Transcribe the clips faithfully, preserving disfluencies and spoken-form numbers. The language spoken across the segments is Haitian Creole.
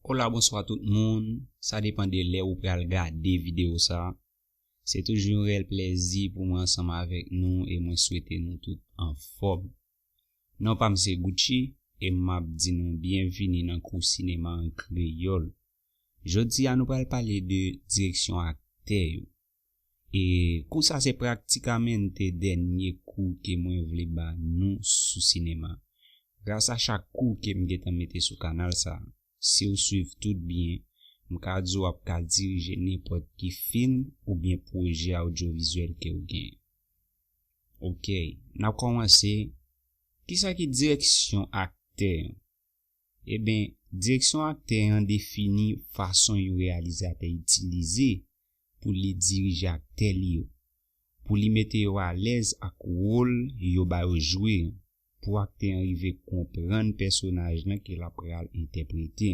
Hola, bonswa tout moun. Sa depann de lè ou pral gade videyo sa. Se toujou yon reyèl plèzi pou mwen ansanm avèk nou e mwen swete nou tout anfòm. Non pa m se Gucci e m ap di nou byenvini nan kou sinema an kreyòl. Jodi a nou pral pale de direksyon aktè yo. E kou sa se pratikamente dènye kou ke mwen vle ba nou sou sinema. Gras a chak kou ke m gentan mete sou kanal sa, si w swiv tout byen, m ka di w ap ka dirije nenpòt ki fim oubyen pwojè odyovizyèl ke w gen. Ok, n ap kòmanse. Kisa ki direksyon aktè an? Eben, direksyon aktè an defini fason yon reyalizatè itilize pou li dirije aktè li yo, pou li mete yo alèz ak wòl yo ba yo jwe, pou aktè an rive konprann pèsonaj lan ke l ap pral entèprete.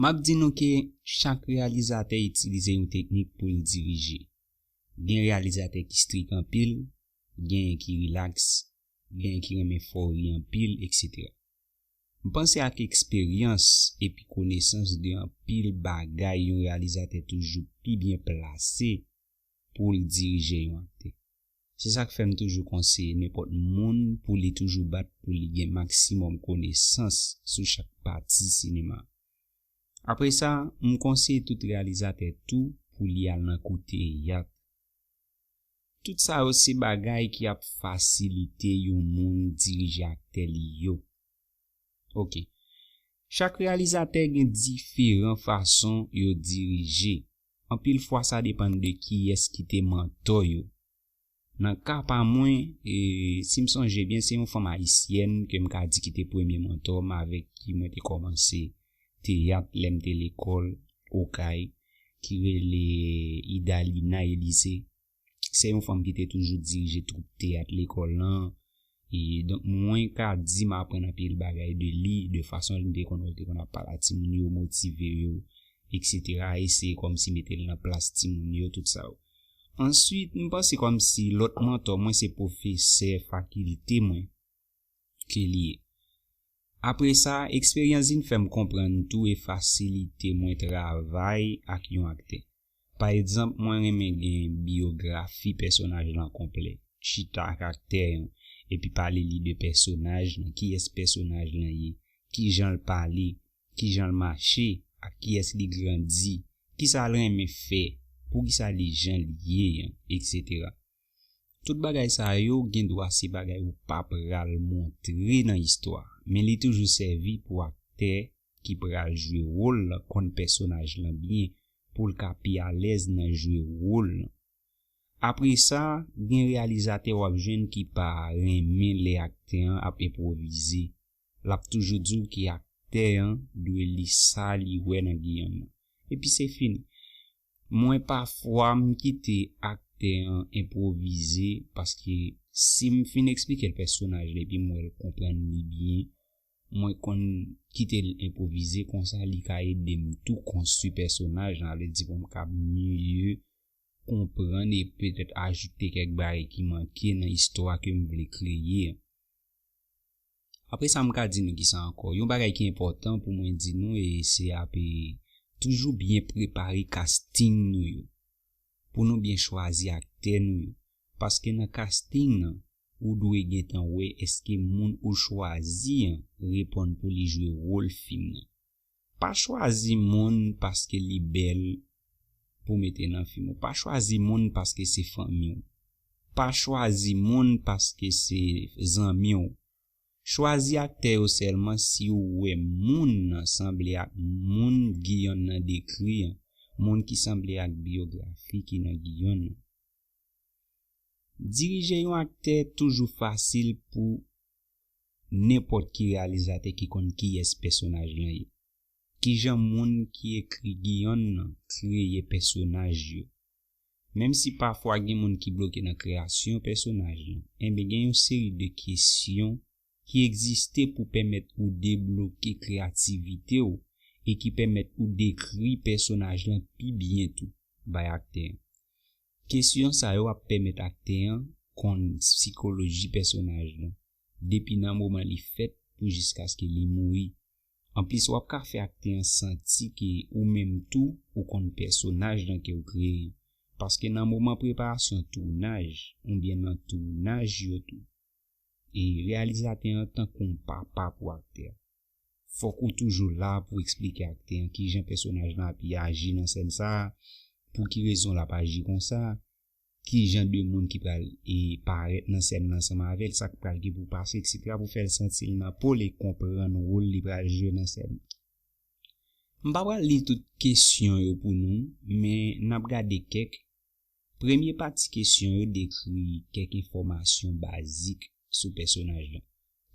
M ap di nou ke chak reyalizatè itilize yon teknik pou l dirije. Gen reyalizatè ki strik anpil, gen ki rilaks, gen ki renmen fò ri anpil, etsetera. M panse ak eksperyans epi konesans de anpil bagay yon reyalizatè toujou pi byen plase pou l dirije yon aktè. Se sa k fè m toujou konseye nenpòt moun pou li toujou bat pou li gen maksimòm konesans sou chak pati sinema. Apre sa, m konseye tout reyalizatè tou pou li al nan kou teyat. Tout sa yo se bagay ki ap fasilite yon moun dirije aktè li yo. Ok. Chak reyalizatè gen diferan fason yo dirije. Anpil fwa sa depann de kiyès ki te mantò yo. Nan ka pa mwen, e, si m sonje byen, se yon fanm ayisyèn ke m ka di ki te premye mantò m avèk ki mwen te kòmanse teyat lè m te lekòl Okay, ki rele Idalina Elysée. Se yon fanm ki te toujou dirije twoup teyat lekòl lan. E donk, mwen ka di m aprann anpil bagay de li, de fason li te konn, li te konn ap pale a timoun yo, motive yo, etsetera. Eseye kòmsi mete l nan plas timoun yo, tout sa yo. Answit, m panse kòmsi lòt mantò mwen se pwofesè fakilte mwen ke li ye. Apre sa, eksperyans vin fè m konprann tou e fasilite mwen travay ak yon aktè. Pa egzanp, mwen renmen gen biyografi pèsonaj lan konplè, chita ak aktè an, epi pale li de pèsonaj lan, kiyès pèsonaj lan ye, kijan l pale, kijan l mache, ak kiyès li grandi, kisa l renmen fè, poukisa li jan li ye an, etsetera. Tout bagay sa yo gen dwa se bagay ou pa pral montre nan istwa, men li toujou sèvi pou aktè ki pral jwe wòl lan konn pèsonaj lan byen pou l ka pi alèz nan jwe wòl lan. Apre sa, gen reyalizatè w ap jwenn ki pa renmen lè aktè an ap enpwovize. L ap toujou di w ke aktè an dwe li sa li wè nan Giyonn nan. Epi se fini. Mwen pafwa m kite aktè an enpwovize paske si m fin eksplike l pèsonaj la epi m wè l konprann li byen, mwen konn kite l enpwovize, konsa li ka ede m tou konstwi pèsonaj la, vle di pou m ka miye konprann e petèt ajoute kèk bagay ki manke nan istwa ke m vle kreye. Apre sa, m ka di nou kisa ankò. Yon bagay ki enpòtan pou mwen di nou, e se ap, e, toujou byen prepare casting nou yo. Pou nou byen chwazi aktè nou yo. Paske nan casting nan, ou dwe gentan wè èske moun ou chwazi an reponn pou li jwe wòl fim nan. Pa chwazi moun paske li bèl pou mete nan fim ou. Pa chwazi moun paske se fanmi w. Pa chwazi moun paske se zanmi w. Chwazi aktè yo sèlman si ou wè moun nan sanble ak moun Giyonn nan dekri an, moun ki sanble ak biyografi ki nan Giyonn nan. Dirije yon aktè toujou fasil pou nenpòt ki reyalizatè ki konn kiyès pèsonaj lan ye. Kijan moun ki ekri Giyonn nan kreye pèsonaj yo? Menm si pafwa gen moun ki bloke nan kreyasyon pèsonaj lan, enben gen yon seri de kesyon ki egziste pou pèmèt ou debloke kreyativite w e ki pèmèt ou dekri pèsonaj lan pi byen tou bay aktè an. Kesyon sa yo ap pèmèt aktè an konn sikoloji pèsonaj lan, depi nan moman li fèt pou jiskaske li mouri. Anplis, w ap ka fè aktè an santi ke ou menm tou ou konn pèsonaj lan ke w kreye. Paske nan moman preparasyon tounaj, oubyen nan tounaj yo tou, e reyalizatè an tankou yon papa pou aktè a. Fòk ou toujou la pou eksplike aktè an kijan pèsonaj lan ap aji nan sèn sa a, pou ki rezon l ap aji konsa, ki jan de moun ki pral e parèt nan sèn nan ansanm avè l, sa k pral gen pou pase, etsetera, pou fè l santi l nan po l e konprann wòl li pral jwe nan sèn nan. M pa pral li tout kesyon yo pou nou, men n ap gade kèk. Premye pati kesyon yo dekri kèk enfòmasyon bazik sou pèsonaj lan,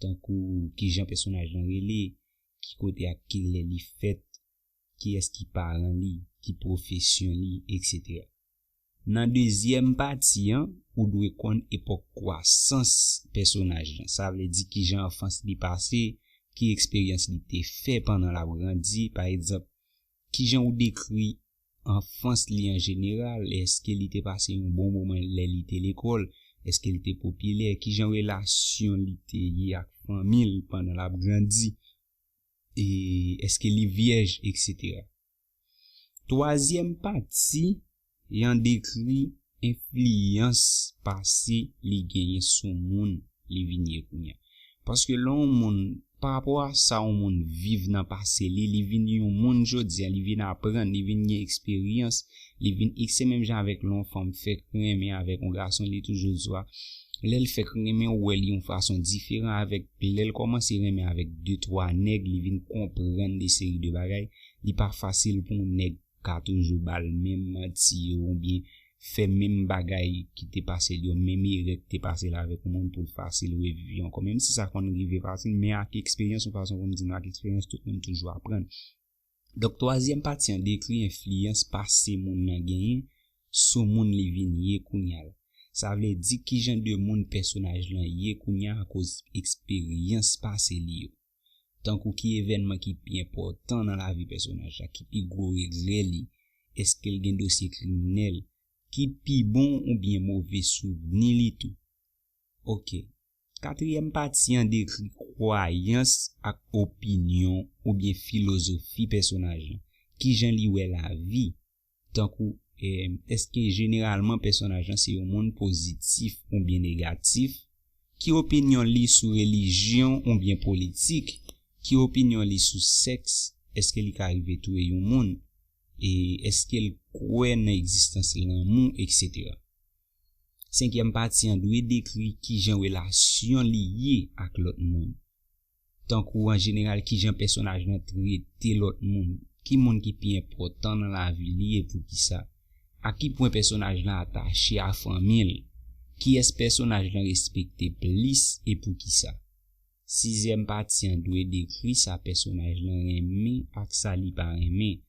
tankou kijan pèsonaj lan rele, ki kote ak kilè li fèt, kiyès ki paran li, ki pwofesyon li, etsetera. Nan dezyèm pati an, ou dwe konn epòk kwasans pèsonaj lan. Sa vle di kijan anfans li pase, ki eksperyans li te fè pandan l ap grandi. Pa egzanp, kijan ou dekri anfans li an jeneral? Èske li te pase yon bon moman lè li te lekòl? Èske li te popilè? Kijan relasyon li te ye ak fanmi l pandan l ap grandi? E èske li vyèj, etsetera. Twazyèm pati, y an dekri enfliyans pase li genyen sou moun li vin ye kounye a. Paske lè yon moun, pa rapò a sa yon moun viv nan pase li, li vin yon moun jodi a, li vin aprann, li vin gen eksperyans, li vin, se menm jan avèk lè yon fanm fèk renmen avèk yon gason, li toujou di w a, lè l fèk renmen, ou wè li yon fason diferan avèk lè l kòmanse renmen avèk de twa nèg, li vin konprann de seri de bagay. Li pa fasil pou yon nèg ka toujou ba l menm manti yo oubyen fè menm bagay ki te pase l yo, menm erè ki te pase l avèk yon moun pou l fasil reviv yo ankò. Menm si sa konn rive fasil, men ak eksperyans, yon fason pou m di nou, ak eksperyans, tout moun toujou aprann. Donk, twazyèm pati an dekri enfliyans pase moun nan genyen sou moun li vin ye kounye a la. Sa vle di kijan de moun pèsonaj lan ye kounye a akoz eksperyans pase li yo. Tankou ki evènman ki pi enpòtan nan lavi pèsonaj la, ki pi gwo regrè li, èske l gen dosye kriminèl, ki pi bon oubyen move souvni li tou. Oke. Katriyèm pati an dekri kwayans ak opinyon oubyen filozofi pèsonaj lan. Kijan li wè lavi? Tankou, eh, èske jeneralman pèsonaj lan se yon moun pozitif oubyen negatif? Ki opinyon li sou relijyon oubyen politik? Ki opinyon li sou sèks? Èske li ka rive touye yon moun? E èske l kwè nan egzistans lanmou, etsetera? Senkyèm pati an dwe dekri kijan relasyon li ye ak lòt moun. Tankou an jeneral, kijan pèsonaj lan trete lòt moun, ki moun ki pi enpòtan nan lavi li e poukisa, a ki pwen pèsonaj lan atache a fanmi l, kiyès pèsonaj lan respekte plis e poukisa. Sizyèm pati an dwe dekri sa pèsonaj lan renmen ak sa li pa renmen,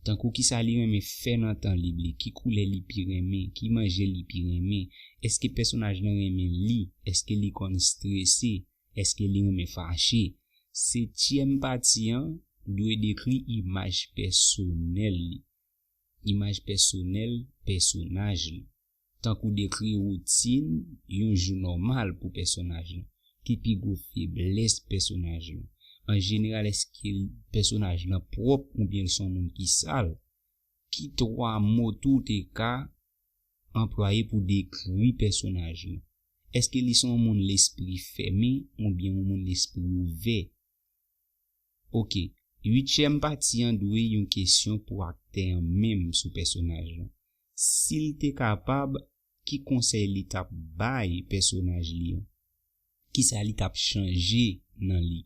tankou kisa li renmen fè nan tan lib li, ki koulè li pi renmen, ki manje li pi renmen, èske pèsonaj lan renmen li, èske li konn strese, èske li renmen fache. Setyèm pati an dwe dekri imaj pèsonèl li, imaj pèsonèl pèsonaj li, tankou dekri woutin yon jou nòmal pou pèsonaj lan, ki pi gwo feblès pèsonaj lan. An jeneral, èske pèsonaj lan pwòp oubyen l se yon moun ki sal? Ki twa mo tou w te ka anplwaye pou dekri pèsonaj lan? Èske li se yon moun lespri fèmen oubyen yon moun lespri ouvè? Oke, uityèm pati an dwe yon kesyon pou aktè an menm sou pèsonaj lan. Si l te kapab, ki konsèy li t ap bay pèsonaj li an? Kisa li t ap chanje nan li?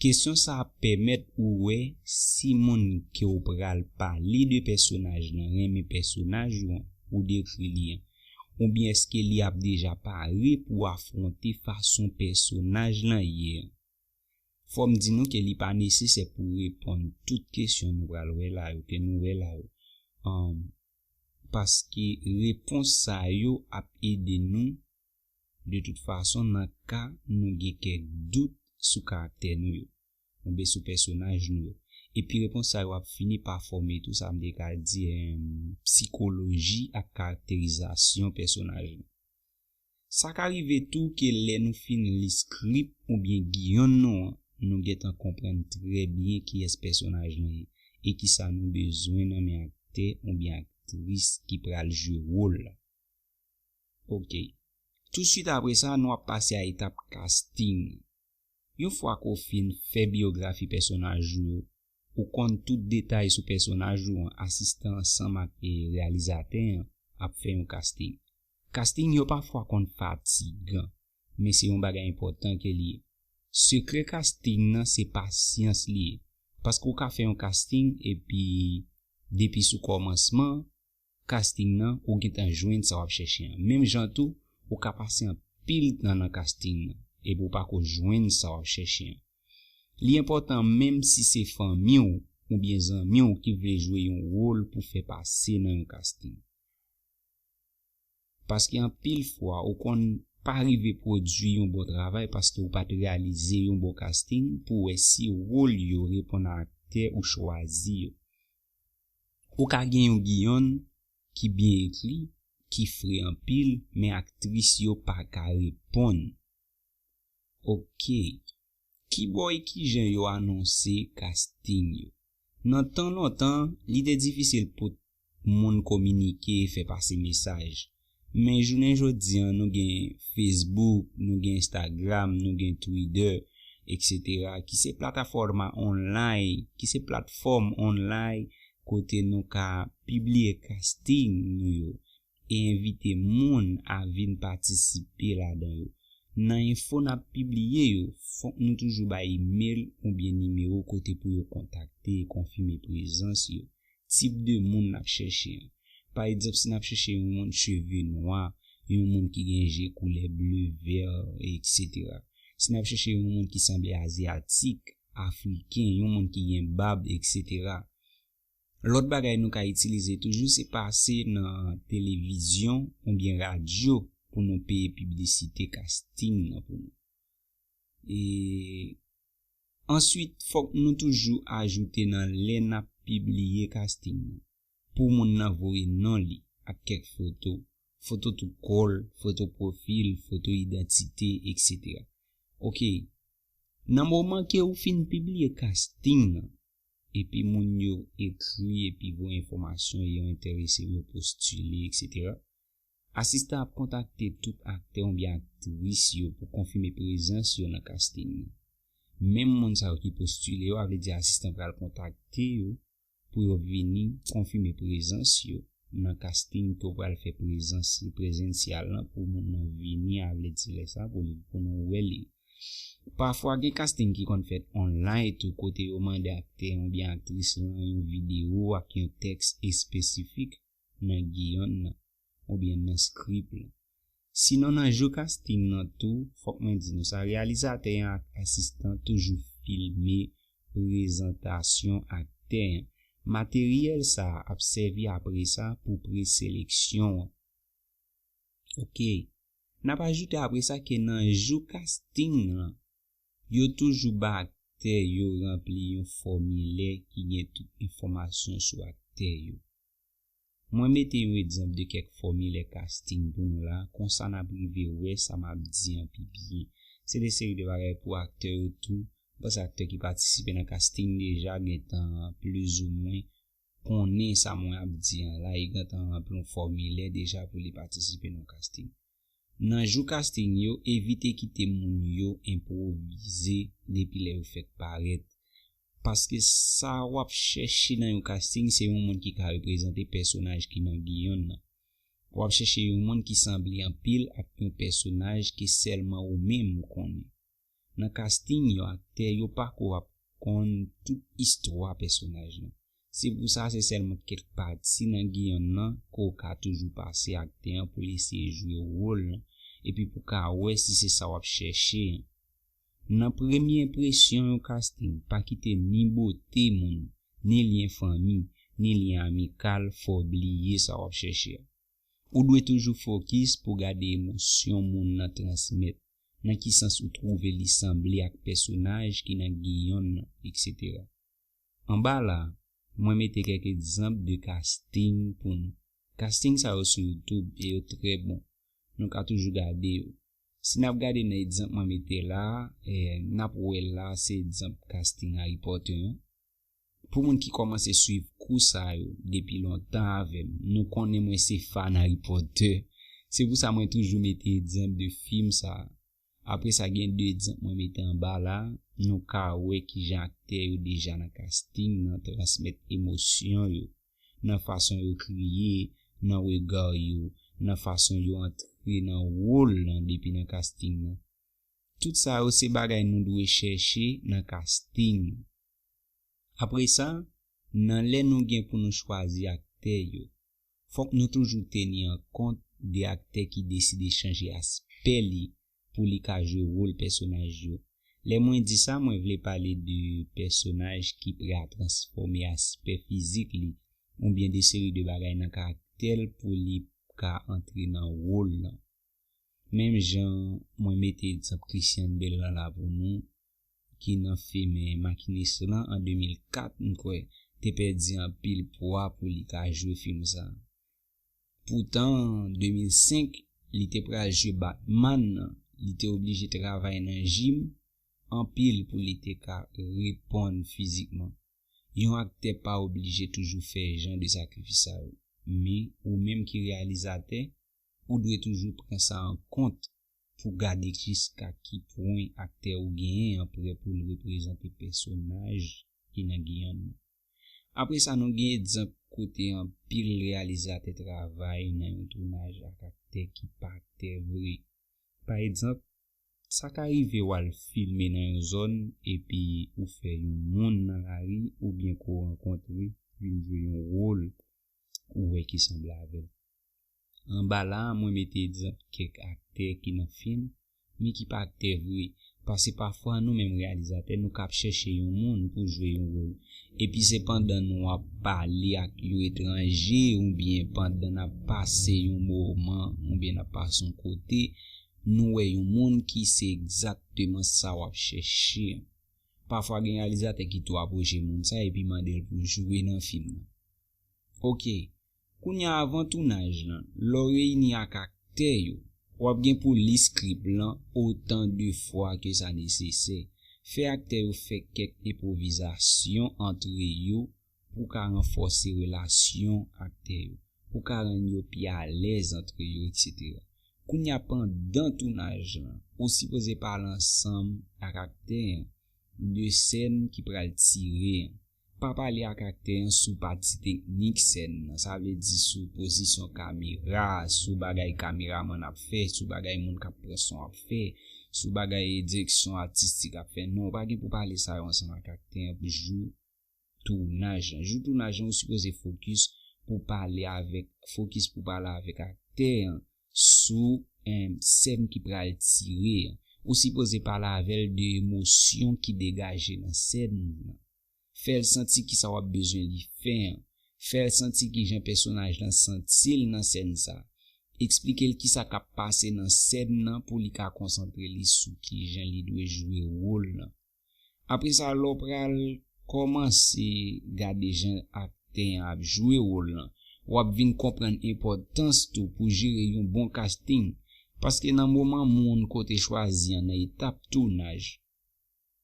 Kesyon sa a ap pèmèt ou wè si moun ke w pral pale de pèsonaj lan renmen pèsonaj ou an ou dekri li an, oubyen èske li ap deja pare pou afwonte fason pèsonaj lan ye an. Fò m di nou ke li pa nesesè pou reponn tout kesyon nou pral wè la yo, ke nou wè la yo. Ann, paske repons sa yo ap ede nou, de tout fason, nan ka nou gen kèk dout sou karaktè nou yo, oubyen sou pèsonaj nou yo. Epi repons sa yo ap fini pa fòme tou sa m te ka di, em, sikoloji ak karakterizasyon pèsonaj nou. Sa ka rive tou ke lè nou fin li skrip oubyen giyonn nou an, nou gentan konprann trè byen kiyès pèsonaj lan ye e kisa nou bezwen nan men aktè oubyen aktris ki pral jwe wòl la. Ok. Touswit apre sa, nou ap pase a etap casting. Yon fwa ke w fin fè biyografi pèsonaj ou yo, ou konn tout detay sou pèsonaj ou an, asistan ansanm ak e, reyalizatè an ap fè yon casting. Casting yo pafwa konn fatigan, men se yon bagay enpòtan ke li ye. Sekrè casting nan se pasyans li ye. Paske w ka fè yon casting epi depi sou kòmansman casting nan, ou gentan jwenn sa w ap chèche an. Menm jan tou, ou ka pase anpil tan nan casting nan, epi w pako jwenn sa w ap chèche an. Li enpòtan menm si se fanmi w oubyen zanmi w ki vle jwe yon wòl pou fè pase nan yon casting. Paske anpil fwa, ou konn pa rive pwodui yon bon travay paske ou pa t reyalize yon bon casting pou wè si wòl yo reponn a aktè ou chwazi yo. Ou ka gen yon giyòn ki byen ekri, ki fre anpil, men aktris yo pa ka reponn. Ok. Kibò e kijan yo anonse casting yo? Nan tan lontan, li te difisil pou moun kominike e fè pase mesaj. Men jounen jodi an, nou gen Facebook, nou gen Instagram, nou gen Twitter, et cetera, ki se platafòm online, ki se platfòm online kote nou ka pibliye casting nou yo e envite moun a vin patisipe ladan yo. Nan enfo n ap pibliye yo, fòk nou toujou bay imèl oubyen nimewo kote pou yo kontakte e konfime prezans yo, tip de moun n ap chèche an. Pa egzanp, si n ap chèche yon moun cheve nwa, yon moun ki gen je koulè ble, vè, et cetera. Si n ap chèche yon moun ki sanble azyatik, afriken, yon moun ki gen bab, et cetera. Lòt bagay nou ka itilize toujou, se pase nan televizyon oubyen radyo pou nou peye piblisite casting nan pou nou. E answit, fòk nou toujou ajoute nan lè n ap pibliye casting nan, pou moun nan voye non li ak kèk foto, foto tout kò l, foto pwofil, foto idantite, et cetera. Ok, nan moman ke ou fin pibliye casting nan, epi moun yo ekri epi voye enfòmasyon yo enterese yo postile, et cetera. Asistan ap kontakte tout aktè oubyen aktris yo pou konfime prezans yo nan casting nan. Menm moun sa yo ki postile yo, a vle di asistan pral kontakte yo pou yo vini konfime prezans yo nan casting ke w pral fè prezans prezensyal lan pou moun nan vini, a vle di lè sa pou li, pou nou wè li. Pafwa gen casting ki konn fèt online tou kote yo mande aktè oubyen aktris lan yon videyo ak yon tèks espesifik nan giyòn nan oubyen nan skrip lan. Sinon nan jou casting nan tou, fòk mwen di nou sa, reyalizatè an ak asistan toujou filme prezantasyon aktè an. Materyèl sa a ap sèvi apre sa pou preseleksyon an. Ok. N ap ajoute apre sa ke nan jou casting lan, yo toujou ba aktè yo ranpli yon fòmilè ki gen tout enfòmasyon sou aktè yo. Mwen mete yon egzanp de kèk fòmilè casting pou nou la, konsa n ap rive wè sa m ap di an pi byen. Se de seri de bagay pou aktè yo tou. M panse aktè ki patisipe nan casting deja gentan plizoumwen konnen sa mwen ap di an la, e gentan ranpli yon fòmilè deja pou li patisipe nan casting. Nan jou casting yo, evite kite moun yo enpwovize depi lè yo fèk parèt. Paske sa w ap chèche nan yon casting, se yon moun ki ka reprezante pèsonaj ki nan giyòn nan. W ap chèche yon moun ki sanble anpil ak yon pèsonaj ke sèlman ou menm ou konnen. Nan casting yo, aktè yo pako ap konn tout istwa pèsonaj lan. Se pou sa, se sèlman kèk pati nan giyòn nan ke w ka toujou pase aktè an pou l eseye jwe wòl lan, epi pou ka wè si se sa w ap chèche an. Nan premye enpresyon yon casting, pa kite ni bote moun, ni lyen fanmi, ni lyen amikal fè w bliye sa w ap chèche a. Ou dwe toujou fokis pou gade emosyon moun nan transmèt, nan ki sans ou twouve li sanble ak pèsonaj ki nan giyòn nan, et cetera. Anba la, mwen mete kèk egzanp de casting pou nou. Casting sa yo sou YouTube e yo trè bon. Nou ka toujou gade yo. Si n ap gade nan egzanp mwen mete la, eh, n ap wè la se egzanp casting Harry Potter an. Pou moun ki kòmanse swiv kou sa yo depi lontan avè m, nou konnen mwen se fan Harry Potter. Se pou sa mwen toujou mete egzanp de fim sa. Apre sa, gen de egzanp mwen mete anba la. Nou ka wè kijan aktè yo deja nan casting nan transmèt emosyon yo, nan fason yo kriye, nan rega yo, nan fason yo antre nan wòl lan depi nan casting nan. Tout sa yo se bagay nou dwe chèche nan casting. Apre sa, nan lè nou gen pou nou chwazi aktè yo, fòk nou toujou teni an kont de aktè ki deside chanje aspè li pou li ka jwe wòl pèsonaj yo. Lè mwen di sa, mwen vle pale de pèsonaj ki prè a transfòme aspè fizik li oubyen de seri de bagay nan karaktè l pou li ka antre nan wòl lan. Menm jan mwen mete egzanp Christian Bale lan la pou nou, ki nan fim Makinis lan an de mil kat, m kwè, te pèdi anpil pwa pou li ka jwe fim sa. Poutan, an de mil senk, li te pral jwe Batman nan, li te oblije travay nan jim anpil pou li te ka reponn fizikman. Yon aktè pa oblije toujou fè jan de sakrifis sa yo. Men, ou menm ki reyalizatè, ou dwe toujou pran sa an kont pou gade jiska ki pwen aktè ou genyen an prè pou l reprezante pèsonaj ki nan giyonn nan. Apre sa, nou gen egzanp kote anpil reyalizatè travay nan yon tounaj ak aktè ki pa aktè vre. Pa egzanp, sa ka rive w al filme nan yon zòn epi ou fè yon moun nan lari oubyen ke w rankontre vin jwe yon wòl ou wè ki sanble avè l. Anba la a, mwen mete egzanp kèk aktè ki nan fim, men ki pa aktè vre, paske pafwa nou menm reyalizatè, nou ka ap chèche yon moun pou jwe yon wòl. Epi se pandan nou ap pale ak yon etranje oubyen pandan n ap pase yon moman oubyen n ap pase yon kote, nou wè yon moun ki se egzakteman sa w ap chèche an. Pafwa gen reyalizatè ki tou apwoche moun sa epi mande l pou jwe nan fim nan. Oke, kounye a avan tounaj lan, lè w reyini ak aktè yo, w ap gen pou li skrip lan otan de fwa ke sa nesesè. Fè aktè yo fè kèk enpwovizasyon antre yo pou ka ranfòse relasyon aktè yo, pou ka rann yo pi alèz antre yo, etsetera. Kounye a pandan tounaj lan, ou sipoze pale ansanm ak aktè an de sèn ki pral tire an. Pa pale ak aktè an sou pati teknik sèn nan, sa vle di sou pozisyon kamera, sou bagay kameramann ap fè, sou bagay moun k ap pran son ap fè, sou bagay direksyon atistik ap fè. Non, ou pa gen pou pale sa yo ansanm ak aktè an jou tounaj lan. Jou tounaj lan, ou sipoze fokis pou pale avèk, fokis pou pale avèk aktè an sou, em, sèn ki pral tire an. Ou sipoze pale avè l de emosyon ki degaje nan sèn nan. Fè l santi kisa w ap bezwen li fè an. Fè l santi kijan pèsonaj lan santi l nan sèn sa. Eksplike l kisa k ap pase nan sèn nan pou li ka konsantre li sou kijan li dwe jwe wòl lan. Apre sa, lè w pral kòmanse gade jan aktè an ap jwe wòl lan, w ap vin konprann enpòtans tou pou jere yon bon casting, paske nan moman moun kote chwazi an nan etap tounaj,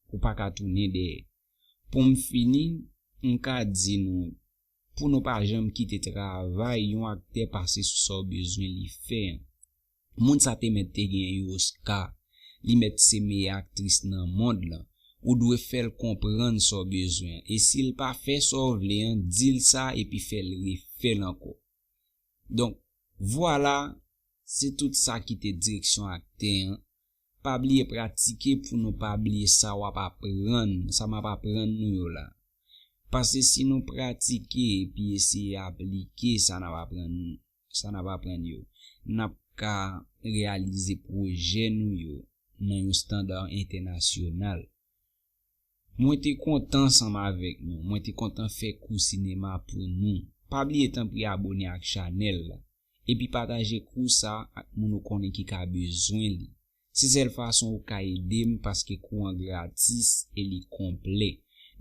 ou pa ka tounen dèyè. Pou m fini, m ka di nou, pou nou pa janm kite travay yon aktè pase sou sa w bezwen li fè an. Moun sa te mèt te gen yon Oscar, li mèt se meyè aktris nan mond lan. Ou dwe fè l konprann sa w bezwen an. E si l pa fè sa w vle an, di l sa epi fè l refè l ankò. Donk, vwala, se tout sa ki te direksyon aktè an. Pa bliye pratike pou nou pa bliye sa w ap aprann, sa m ap aprann nou yo la. Paske si nou pratike epi eseye aplike sa n ap aprann, sa n ap aprann yo, n ap ka reyalize pwojè nou yo nan yon estanda entènasyonal. Mwen te kontan ansanm avèk nou. Mwen te kontan fè kou sinema pou nou. Pa bliye tanpri abone ak chanèl la. Epi pataje kou sa ak moun ou konnen ki ka bezwen li. Se sèl fason ou ka ede m paske kou an gratis e li konplè.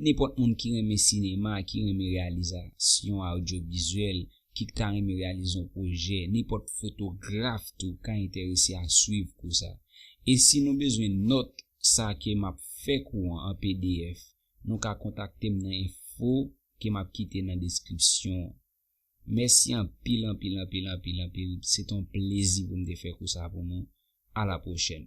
Nenpòt moun ki renmen sinema, ki renmen reyalizasyon odyovizyèl, ki ta renmen reyalize yon pwojè, nenpòt fotograf tou ka enterese a swiv kou sa. E si nou bezwen nòt sa ke m ap fè kou an an P D F, nou ka kontakte m nan enfo ke m ap kite nan deskripsyon an. Mèsi anpil, anpil, anpil, anpil, anpil. Se t on plezi pou m te fè kou sa pou nou. A la pwochèn.